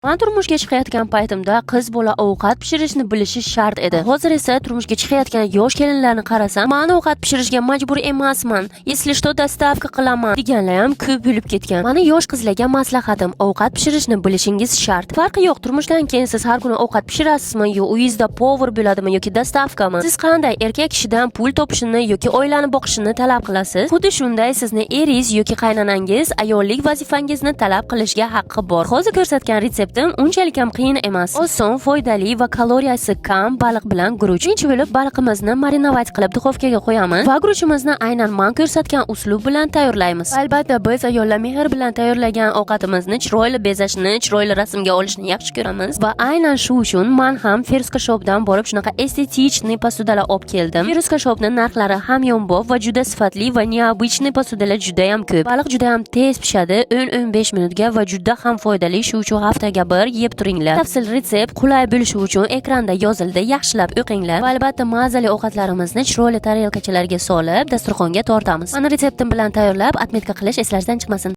Man turmushga chiqayotgan paytimda qiz bola ovqat pishirishni bilishi shart edi. Hozir esa turmushga chiqayotgan yosh kelinlarni qarasam, "Man ovqat pishirishga majbur emasman. Если что, доставка qilaman" deganlar ham ko'p bo'lib ketgan. Mani yosh qizlarga maslahatim: ovqat pishirishni bilishingiz shart. Farqi yo'q, turmushdan keyin siz har kuni ovqat pishirasizmi, yo uyingizda повар bo'ladimi yoki доставка mi? Siz qanday erkak kishidan pul topishini yoki oilani boqishini talab qilasiz, xuddi shunday sizni eringiz yoki qaynonangiz ayollik vazifangizni talab qilishga haqqi bor. Hozir ko'rsatgan retseptim unchalik ham qiyin emas. Oson, foydali va kaloriyasi kam baliq bilan guruch. Birinchi bo'lib baliqimizni мариновать qilib духовка ga qo'yamiz va guruchimizni aynan man ko'rsatgan uslub bilan tayyorlaymiz. Albatta, biz ayollar mehr bilan tayyorlagan ovqatimizni chiroyli bezashni, chiroyli rasmga olishni yaxshi ko'ramiz va aynan shu uchun man ham Feruska Shopdan borib shunaqa эстетичный посуда lar olib keldim. Feruska Shopni narxlari hamyonbop va juda sifatli va необычный посуда lar juda ham ko'p. Baliq juda ham tez pishadi, 10-15 minutga, va juda ham foydali. Shu uchun haftaga bir yeb turinglar. Tafsil retsept qulay bo'lishi uchun ekranda yozildi, yaxshilab o'qinglar. Va albatta mazali ovqatlarimizni chiroyli tarelkachalarga solib dasturxonga tortamiz. Mana retseptim bilan tayyorlab, отметка qilish esingizdan chiqmasin.